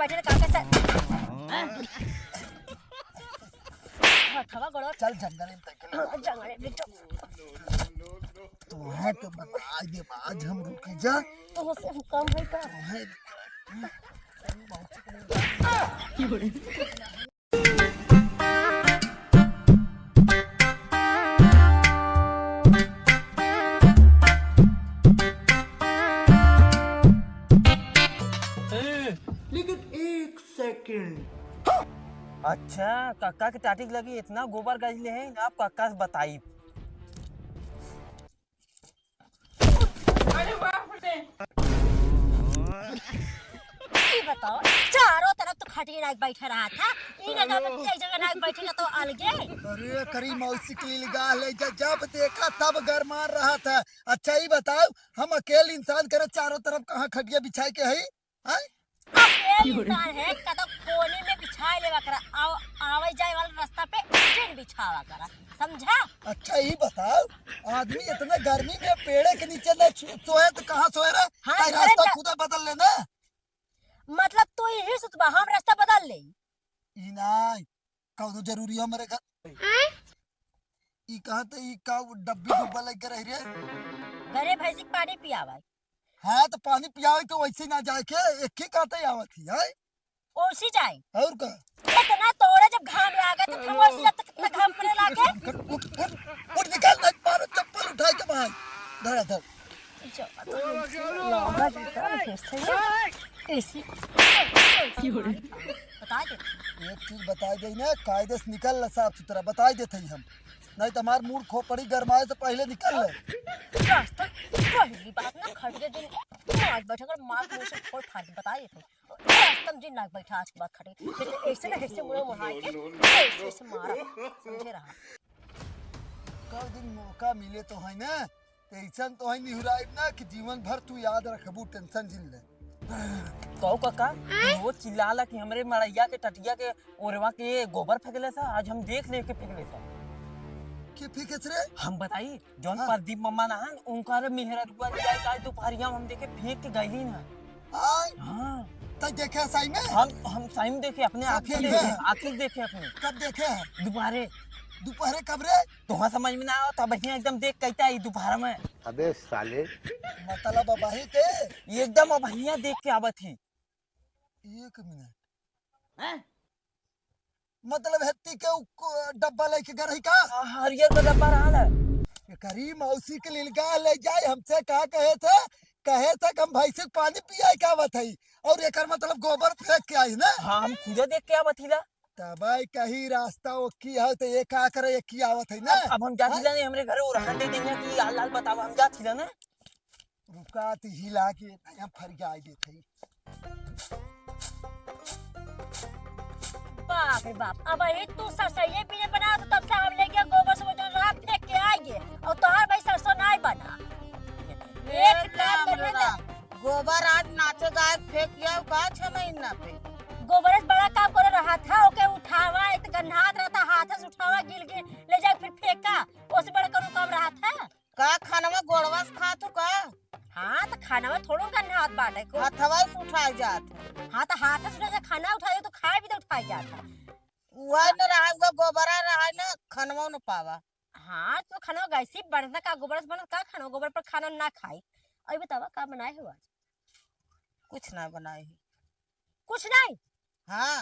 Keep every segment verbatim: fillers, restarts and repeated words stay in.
बैठे काका चल। हथवा गोड़वा चल जंगल में तक। जंगल में तो। तो है तो बता दे, आज हम रुक जा। तो से हम कम है का? तो है। ए, लेकिन एक सेकंड। अच्छा, कक्का के टाटी के लगी इतना गोबर गजले हैं, आप कक्का से बताई। अरे बाप रे। ई बताओ, चारों तरफ तो खटिया नाक बैठा रहा था, ई ना जब एक जगह नाक बैठेगा तो अलगे। अरे करी मौसी के लिए गा ले, ज-, जब देखा तब गरमार रहा था। अच्छा ई बताओ, हम अकेले इंसान करे चारों तरफ कहाँ खटिया बिछाए के है? हैं? अकेले इंसान है, कदम कोने में बिछाए लेवा करा, आव-, आवे जाए वाला रास्ता पे जिन बिछावा करा, समझा? अच्छा ई बताओ, आदमी इतना गर्मी में पेड़े के नीचे न सो-, सोए तो कहाँ सोए रे? हाँ, ताई अरे रास्ता त- खुदा बदल लेना। मतलब तू यही सुतबा, हम रास्ता बदल ले? ई नाई, कौनो जरूरी है हमारे घर? आय? ई कहाँ ते ई का डब्बी डुब्बा लग रही रे? घरे भैंसी के पानी पियावा। हाँ, तो पानी पियावे तो वैसे ना जाए के, एक ही काटे आवत ही, है? ओसी जाए। और का? इतना तोरे जब घाम लागत है, तो ओसी जब तक कितना घाम पड़े लागे? उठ, उठ, उठ, उठ, निकाल, नहीं मारो, चप्पल उठाए के भाई। धर, धर। ई चप्पल तो हमसे लौंडा जूता है, कैसे है? ऐसी, ऐसी मारी। बता दे। एक चीज बता दे ना, कायदे से निकल ला, साफ सुथरा बता देते ही हम। नहीं तो हमार मूड खोपड़ी गरमाए से पहले निकल ले। रास्ता पहली बात ना खट के दिन आज बैठा कर मार मुंह से फोड़ फाड़ के बता देते। रास्ता में जिन नाक बैठा आज के बाद खट के। ऐसे ना ऐसे मुड़े मुहाए के, ऐसे ऐसे मारा। समझे रहा। कब दिन मौका मिले तो है ना, तो ऐसन तो है निहुराइब ना कि जीवन भर तू याद रखबू, टेंशन जिन ले। कहो काका, तू रोज चिल्लाला कि हमरे मड़ैया के टटिया के ओरवा के गोबर फेंकले सा, आज हम देख ले के फेंकले सा। के फेंकस रे? हम बताई, जौन हाँ। प्रदीप मम्मा ना हन, उनका रे मेहररुआ ले जाए, आज दोपहरिया में हम देखे फेंक के गइली ना। आय? हाँ। तै देखे सही में? हम, हम सही में देखे, अपने सब आँखी देखे देखे, हैं? आँखी देखे अपने। कब देखे हैं? दोपहरे। दोपहरे कब रे? तोहा समझ में ना आवत, बढ़िया एकदम देख कैता ई दोपहर में। अबे साले। मतलब अबही के? एकदम अबहिया देख के आवत ही। एक मिनट। हैं? मतलब हेत्ती के उ क-, डब्बा लेके गए रही का? हाँ, हरियर में डब्बा रहल है। एकरी मौसी के लिलगा ले जाए, हमसे का कहे थे? कहे थे कि हम भैंसी के पानी पियाए के आवत हई, और एकर मतलब गोबर फेंक के आई ना? हाँ, हम खुदे देख के आवत ही ला। तब आई कही रास्ता ओकी है, तो ये का करे, एक ही आवत है ना? अब, अब हम जात ही ला नहीं, हमरे घरे ओरहन दे देंगे कि लाल लाल बतावा, हम जात ही ला ना। रुका, ती हिला के नया फरियाई देत हई। बाप रे बाप, अबही तू सरसइये बीने बना तो तब से हम लेके गोबर से वो जो रहा फेंक के आइए, और तोहार भाई सरसों नाई बना। ए एक काम राम करे राम। दे। गोबर आज नाचे गाए फेंक गया, का छनई ना पे। गोबर से बड़ा काम करे रहा था, ओके उठावा, इत गन्हात रहता, हाथ से उठावा, गिल गिल, ले जाके फिर फेंका, ओसे बड़ा कोनो काम रहा था? का खानवा गोड़वा से खातू का? हाँ, तो खानवा थोड़ो गन्हात बाटे को। हथवा से उठाए जात है। हाँ, तो हाथ से उठा के खाना उठाए तो खाए भी तो उठाए जात है। उहे न रहा, उहे गोबरा रहा न, खनवा न पावा। हाँ, तो खनवा गैसी बनता का, गोबर से बनता का, खनवा गोबर पर खाना ना खाई। अभी बतावा, का बनाए हो आज? कुछ ना बनाए ही। कुछ नहीं? हाँ।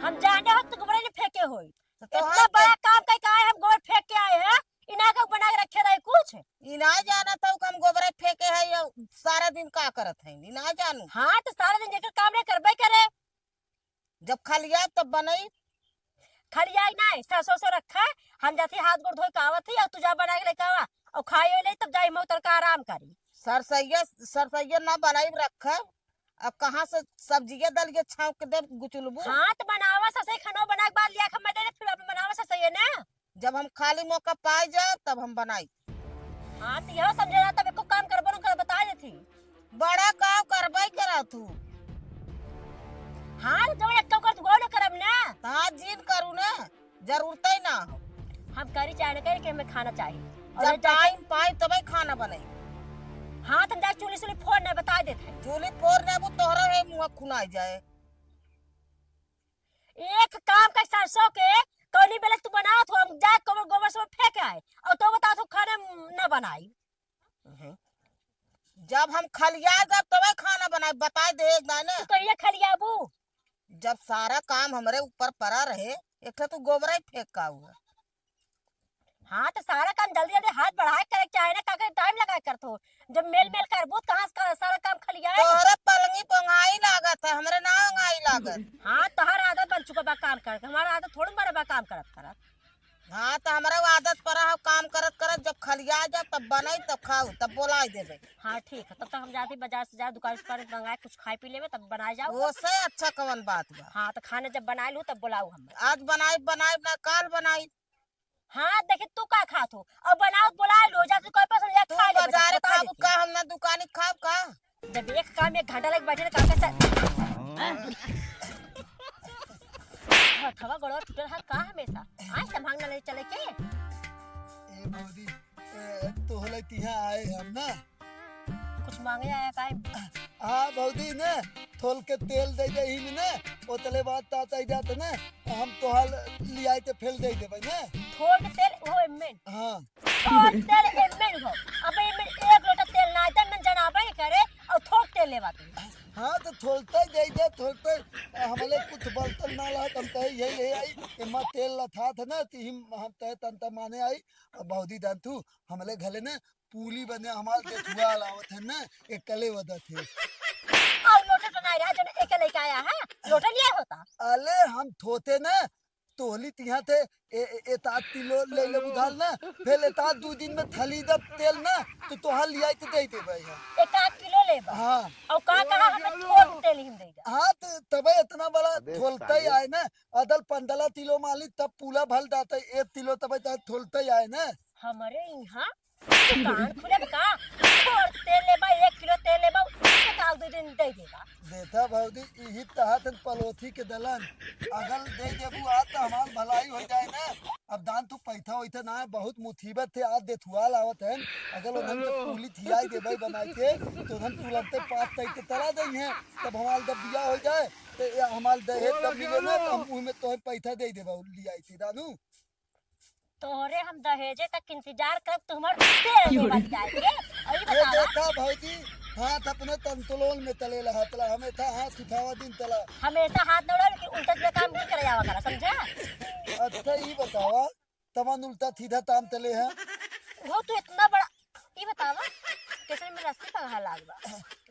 हम जाने हो तो गोबर नहीं फेंके होई। तो तोहार इतना के बड़ा काम कई का है, हम गोबर फेंक के आए हैं, इना का बना के रखे रहे कुछ। ई ना जाना था कि हम गोबर फेंके है या सारा दिन का करत है, ई ना जानू। हाँ, तो सारा दिन जेकर काम नहीं करबे करे। जब खलिया तब बनई। खलियाई नहीं, सरसों से रखा, हम जाती हाथ गोड़ धोए के आवत ही, और तू जा बना के लेके आवा, और खाए ले तब जाई मऊ तड़का आराम करी। सरसैया, सरसैया ना बनाई रखा, अब कहाँ से सब्जिया दलिया छौंक के देब गुचुलबू? हाँ, तो बनावा ससई, खाना बना के बाद लिया के मैं दे दे, फिर अपन बनावा ससई है ना। जब हम खाली मौका पाई जाब, तब हम बनाई। हाँ, तो यहो समझे ना, तब एको काम करबो न कर, बता देती। बड़ा काम करबे करा तू। हाँ, तो जब एक काम कर, तू गौर न करब ना। हाँ, जीन करू ना, जरूरत ही ना हो। हम करी चाहे न करी कि हमें खाना चाहिए। और जब ये जाके टाइम पाई, तबे खाना बनाई। हाँ, त हम जाए चूल्ही सूल्ही फोर न बताइ देत है। चूल्ही फोर न, वो तोहरा है मुँह खुनाइ जाए। एक काम कर सरसों के, कौनी बेले तू बनावत हो, हम जाए गोबर, गोबर से फेंक आए, और तो बतावत हो खाना न बनाई। हम्म। जब हम खलिया जब तबे खाना बनाई, बताइ दे एक दाने। तू कहिया खलियाबू? जब सारा काम हमरे ऊपर परा रहे, एक ठे तू गोबरा ही फेंक का हुआ। हाँ, त सारा काम जल्दी जल्दी हाथ बढ़ाए करे के चाहे ना, का करे टाइम लगाए करत हो? जब मेल मेल करबू त कहाँ से का-, सारा काम खलियाए? तोहरे पलंगी पे ओंघाई लागत है, हमरे ना ओंघाई लागत। हाँ, तोहार आदत बन चुका बा काम करके, हमार आदत थोड़ी बना बा काम करत करत। हाँ, त हमरा वो आदत परा हो काम करत करत, जब खलिया जाओ तब बनाई, तब खाओ, तब बोलाइ देबे। हाँ, ठीक है, तब तक हम जाती बाजार से, जा दुकान से पर मंगाए कुछ खाए पी लेबे, तब बनाए जाओ। ओसे अच्छा कवन बात बा? हाँ, त खाना जब बनाए लू तब बोलाओ हम। आज बनाई, बनाई ना, काल बनाई। हाँ, देखी तू का खात हो, अब बनाओ, बोलाए लो, जा तू कोई पसंद या तू खा ले, बाजारे बता खाबू देती। का, हम ना दुकानी खाब का? जब एक काम एक घंटा लग बैठे ना, काम का चल। हथवा गोड़वा टूटल है का हमेशा? आए संभाल ना ले चले के? ए भौजी, ए, तोहले तिहाँ आए हम ना। कुछ मांगे आया का? हाँ भौजी ने, थोल के तेल दे दे ही में ने, ओतले बाद तात आई जात ने, हम तोहाल लियाई के फेल दे देबे ने। थोल के तेल, वो एमएन। हाँ। थोल तेल एमएन हो। अब एमएन एक लोटा तेल ना आइता, मन जनाबे ही करे, और थोक तेल लेवा तू। हाँ, तो थोलते दे दे, थोलते, हमले कुछ बर्तन ना ला, हम तय यही ले आई, एमा तेल लथा था ना, ती हम, हम तय तन त माने आई, अब भौजी दान तू, हमले घले ने, पूली बने हमार देखुआ लावत है ना, एकले वदत है। और लोटा तो ना रहा, जन एकले का आया है, लोटा लिया होता। अले हम थोते ना, तोहली तिहाँ थे, ए, ए, एतात तिलो ले ले उधार ना, फिर एतात दू दिन में थली दब तेल ना, तो तोहार लियाई तो दे दे भाई, हाँ। एक आध किलो लेबा। हाँ। और का कहा हमें थोक तेल ही में देगा। हाँ, तो तबे इतना बड़ा अबे थोलता ही साले। आए ना, अदल पंद्रह किलो माली तब पूरा भल जाता है, एक किलो तबे तो थोलता ही आए ना। हमारे यहाँ दुकान खुले बा का? थोक तेल लेबा, एक किलो तेल लेबा, एक आध दू दिन दे देगा। देखा भौजी, इही तहत पलोथी के दलन, अगर दे देबू आज तो हमार भलाई हो जाए ना। अब दान तू पैसा वैसा ना है, बहुत मुसीबत थे, आज देथुआल आवत है, अगर उन्हन के पूली थियाई देबे बनाई के, तो उन्हन तुरंते पाँच तारीख के तला दई है, तब हमार जब बिया हो जाए, तो ये हमार दहेज जब मिले ना, तो हम उहमें तोहे पैसा दे देबा, लियाई थी दानू। तोहरे हम दहेजे तक इंतजार करब, तू हमार तेल देवा जाए के। अई ये बतावा। देखा भौजी, हाथ अपने तंतुलोल में तले लहा तला, हमेशा हाथ उठावा दिन तला। हमेशा हाथ न उड़ावे कि उल्टा सीधा काम नहीं करे जावा करा, समझा? अच्छा, ई बतावा, तमन उल्टा सीधा ताम तले है। वो तू इतना बड़ा, ई बतावा, कैसे में रस्सी पगहा लाग बा?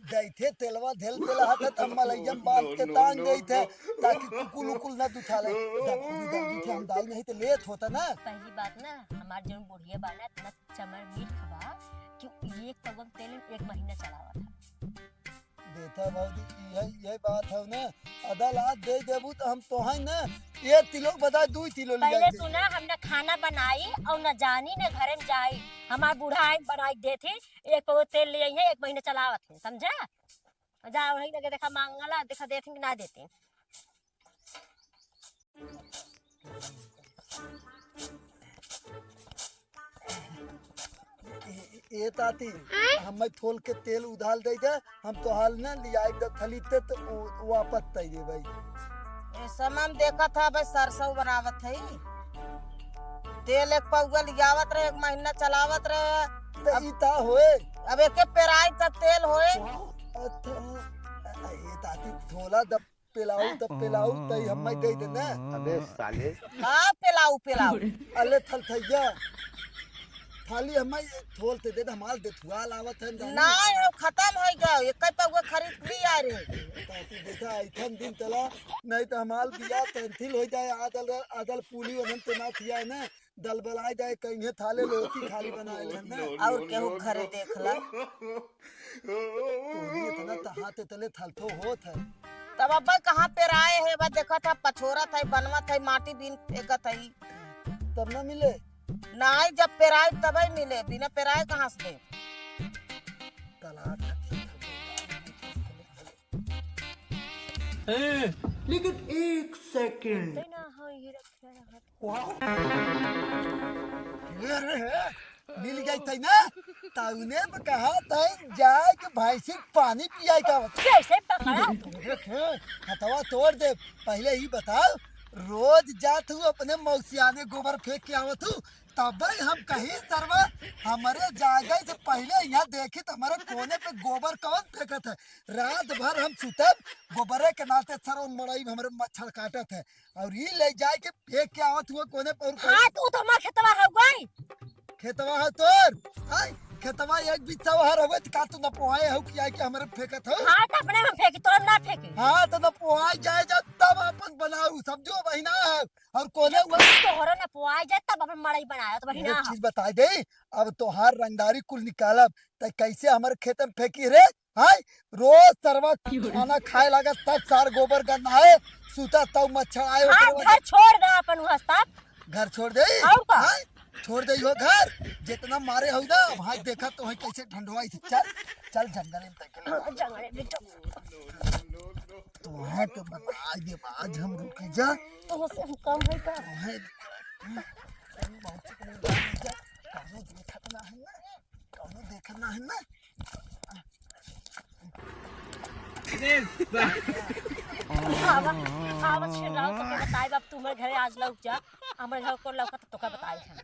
दैथे तेलवा धेल तेला हाथ है, तब मलैया में बांध के टांग देथे, ताकि कुकुल उकुल ना दुखा ले। दादी, दादी थे हम दाई नहीं तो लेत होता ना। पहली बात ना, हमार जौन बुढ़िया बा ना, इतना चमर मीठ खबा कि एक पगवा तेल एक महीना चलावत है। देखा भौजी, यही, यही बात है ना, अदल आज दे देबू तो हम तोहाई ना, एक किलो बजाय दू किलो लिया पहले दे। सुना, हम ना खाना बनाई और ना जानी ना घरे में जाई। हमार बूढ़ा आई बनाई देथी, एक पगवा तेल ले आई है, एक महीना चलावत है, समझा? जा वही लगे देखा मांगला, देखा देथिन कि ना देथिन। ए, ए ताती, हमें थोल के तेल उधार दे दे, हम तोहाल ना लियाई दे थली ते तो उ-, वापस तई दे भाई। ए समय में देखा था भाई सरसों बनावत है, तेल एक पौवा लियावत रहे, एक महीना चलावत रहे। तो अब ई ता होए। अब एके पेराई तब तेल होए। अच्छा, ए ताती थोला दब पेलाऊ तब पेलाऊ तई हमें दे दे ना। अबे साले। हाँ, पेलाऊ, पेलाऊ। अले थलथैया, थाली हमें थोल ते दे दे, हमार देथुआ लावत है, जानी। नहीं, अब खत्म हो गया, एक ही पौवा खरीद लिया रे। ताकि देखा, इथन दिन तला, नहीं तो हमार बिया cancel हो जाए, आदल, आदल पूली वनन ते ना थिया है ना, दलबलाए जाए, कहीं थाले लोटी खाली बनाए लेन ना। और केहू घरे देख ला। तोहनी इतना तहाते तले थलथो होत है। तब अब्बा कहाँ पेराए है, बा देखत है, पछोरत है, बनवत है, माटी बीन फेंकत है। तब ना मिले? नाई, जब पेराए तबे मिले, बिना पेराए कहाँ से दे? तलाक। ए, लेकिन एक second। ते ना, हाँ, ये रखे रहा। वाह। ये रे है। मिल गई थी ना, तउने में कहा था जाए के भैंसी के पानी पियाए का बता। कैसे पकड़ा? देख, हथवा तोड़ दे। पहले ही बताओ, रोज जात हूँ अपने मौसियाने गोबर फेंक के आवत हूँ, तब हम कहीं सरवा हमरे जागे से पहले यहाँ देखी तो हमारे कोने पे गोबर कौन फेंकत है। रात भर हम सुतब गोबरे के नाते सर उन मड़ई में हमरे मच्छर काटत है, और ई ले जाए के फेंक के आवत हुआ कोने पर। हाँ, तू तो हमार खेतवा हौ गई। खेतवा है तोर? आय, खेतवा एक बिस्सा हर हवे त का तू नपोहाए हो कि आए के हमरे फेंकत हो? हाँ, तो अपने हम फेंकी, तोर ना फेंकी। हाँ, तो नपोहाए जाए जा तब अपन बनाऊ, समझो बहिना है। और कोने हुआ तोहरा नपोहाए जाए तब अपन मड़ई बनाया, तो बहिना एक है। चीज बताई दे, अब तोहार रंगदारी कुल निकालब, त कैसे हमरे खेत में फेंकी रे? हाय, रोज सरवा खाना खाए लागत तब सार गोबर गंधाए, सुता तब मच्छर आए, हाँ, ओकरे वजह घर छोड़ दे अपन वहाँ सब। घर छोड़ दे? और का? हाय, छोड़ दे हो घर, जितना मारे हो ना, भाई देखा तो है कैसे ढंढवाई से। चल, चल जंगल में तक। जंगल में तो। तो है तो बता दे, आज हम रुकी जा। तो से हम कम है का? तो है, कौनो देखत ना है ना, कौनो देखत ना है ना। आवा, आवा, छिन रहा, तो बताई बाप, तू हमारे घरे आज लौक जा, हमारे घर को लौका तो तोका बताई हम।